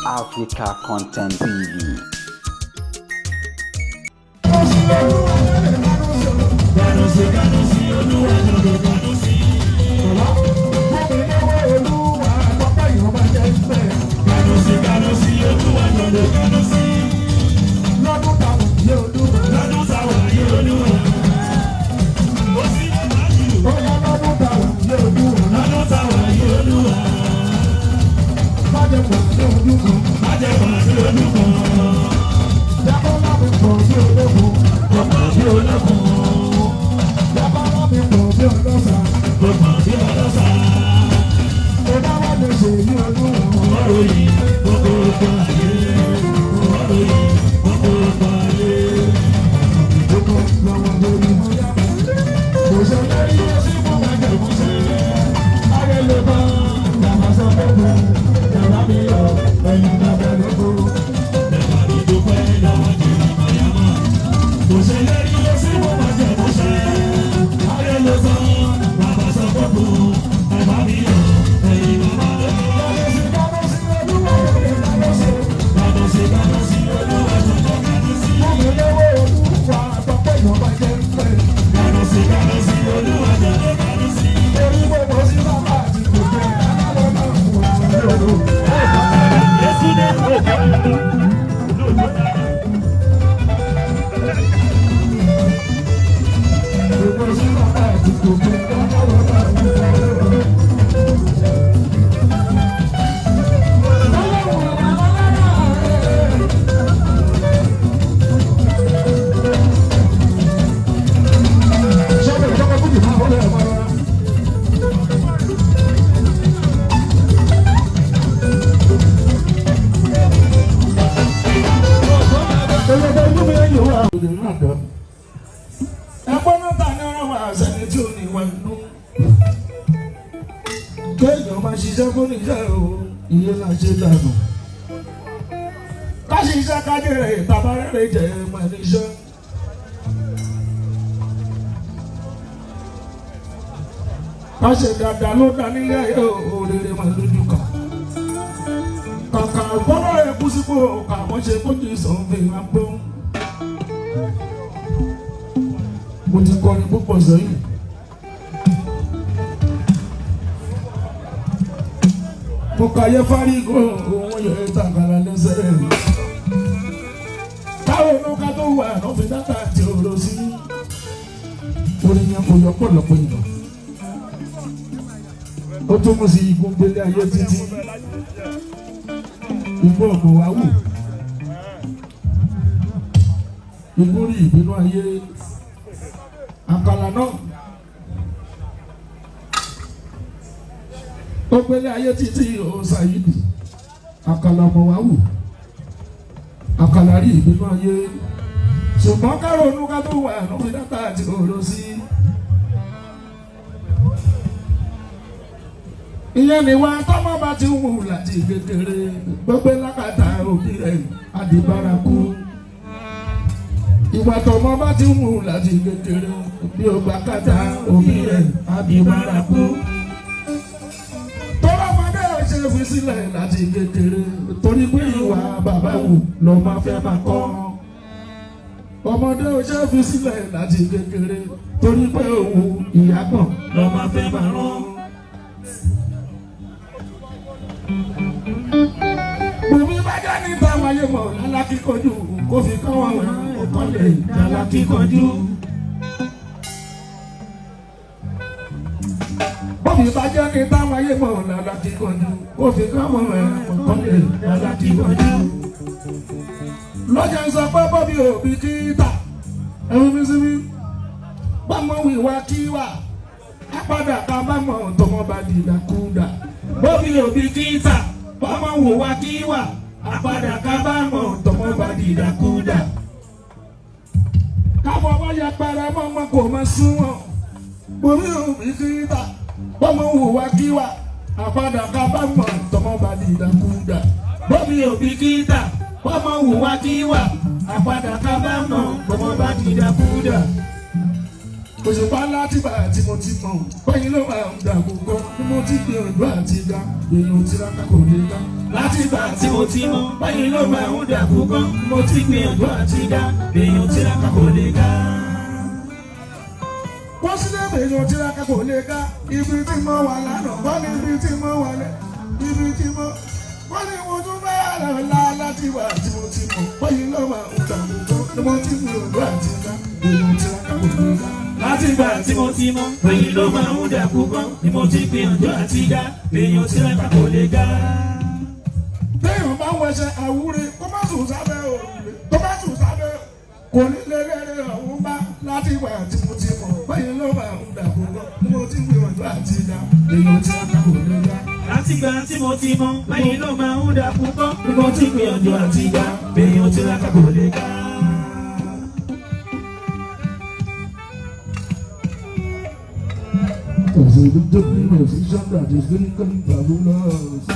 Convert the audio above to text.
Africa Content TV. Kéèyàn máa ṣiṣẹ́ fún níṣẹ́ o, iye náà ṣe dànù. Ká ṣiṣẹ́ kájèrè ìtàbárẹ̀rẹ̀ jẹ́ ẹ̀mọ̀ níṣẹ́. Ká ṣe dáadáa ló dá nílé ayé òrèrè máa lójú kan. Kàkà gbọ́dọ̀ rẹ̀ kú sípò kàmọ́ ṣe kó jù sọ̀nfẹ̀ máa gbọ́n. Mo ti kọrin púpọ̀ sẹ́yìn. Mo kàyé fárígò òun yẹ tàkàrà lẹ́sẹ̀. Táwọn olóka tó wà ló fi dáta àti òrò sí. Orin yẹn kò yọ pọ̀lọpọ̀ èèyàn. Ó túmọ̀ sí igun gbélé ayé títí. Igbó ọ̀gbọ̀n wá wù. Igbó rí ìbínú ayé. Àkàlà náà. Ó gbélé ayé títí ó ṣàyídì. Àkàlà ọmọ wa wù. Àkàlà rí ìbínú ayé. Ṣùgbọ́n kárọ̀nù ká tó wà lórí dátà àti òrò sí. Ìyẹn ni wa tọ́mọ bá ti wù láti kékeré. Gbogbo lákàtà òbí rẹ̀ àdìbárakú. Ìwà tọ́mọ bá ti wù láti kékeré. Bí ó gbà kàtà òbí rẹ̀ àdìbárakú ṣe fi sílẹ̀ láti kékeré torí pé ìwà bàbá wù ló máa fẹ́ máa kọ́. Ọmọdé ò ṣe fi sílẹ̀ láti kékeré torí pé òun ìyá pọ̀ ló máa fẹ́ máa rán. Bùnmi bá jẹ́ ní táwọn ayé mọ̀ lálákíkanjú kó fi kọ́ wọn ọkọ lè jálákíkanjú. Bọ́bí bá jẹ́ ní táwọn ayé mọ̀ lálákíkanjú kó fi kọ́ wọn ọkọ lè jálákíkanjú. Lọ́jà ń sọ pé bọ́bí òbí kí tà ẹ̀rù mi sí mi. Bọ́mọ wíwá kí wà á padà ká bá mọ̀ tọmọ bá dìdàkudà. Bọ́bí òbí kí tà bọ́mọ wíwá kí wà á padà ká bá mọ̀ tọmọ bá dìdàkudà. Káfọ́ wáyà pẹrẹ mọ́ wọn kò mọ sún wọn. Bọ́bí òbí kí tà bọ́mọ wíwá kí wà á padà ká bá mọ̀ tọmọ bá dìdàkudà. Bọ́bí òbí kí tà bọ́mọ wùwá kí wà àpadà ká bá mọ̀ bọ́mọ bá dìdàkudà. Òṣùpá láti bá tí mo ti mọ̀, báyìí ló máa ń dà gbogbo ni mo ti gbìyànjú àti ga, èèyàn tiraka kò lè ga. Láti ìgbà tí mo ti mọ̀, báyìí ló máa ń dà púpọ̀. Mo ti gbìyànjú àti ga, èèyàn tiraka kò lè ga. Wọ́n sílẹ̀ èèyàn tiraka kò lè ga. Ibi tí mo wà lánàá, wọ́n ní ibi tí mo wà lẹ́, ibi tí mo wọ́n ní mo tún bá lọ́la láti wà tí mo ti mọ̀, báyìí ló máa ń dà gbogbo ni mo ti gbìyànjú àti ga, èèyàn tiraka kò lè ga. Láti ìgbà tí mo ti mọ̀, báyìí ló máa ń dà púpọ̀. Ni mo ti gbìyànjú àti ga, èèyàn tiraka kò lè ga. Téèyàn bá ń wẹsẹ̀ àwúre kó má sùn sábẹ́ òrùlé, kó má sùn sábẹ́, kò ní lé lérè ọ̀hún bá. Láti ìgbà tí mo ti mọ̀, báyìí ló máa ń dà gbogbo ni mo ti gbìyànjú àti ga, èèyàn tiraka kò lè ga. Láti ìgbà tí mo ti mọ̀, báyìí ló máa ń dà púpọ̀. Ni mo ti gbìyànjú àti ga, èèyàn tiraka kò lè ga. There's a good musician that is really fabulous.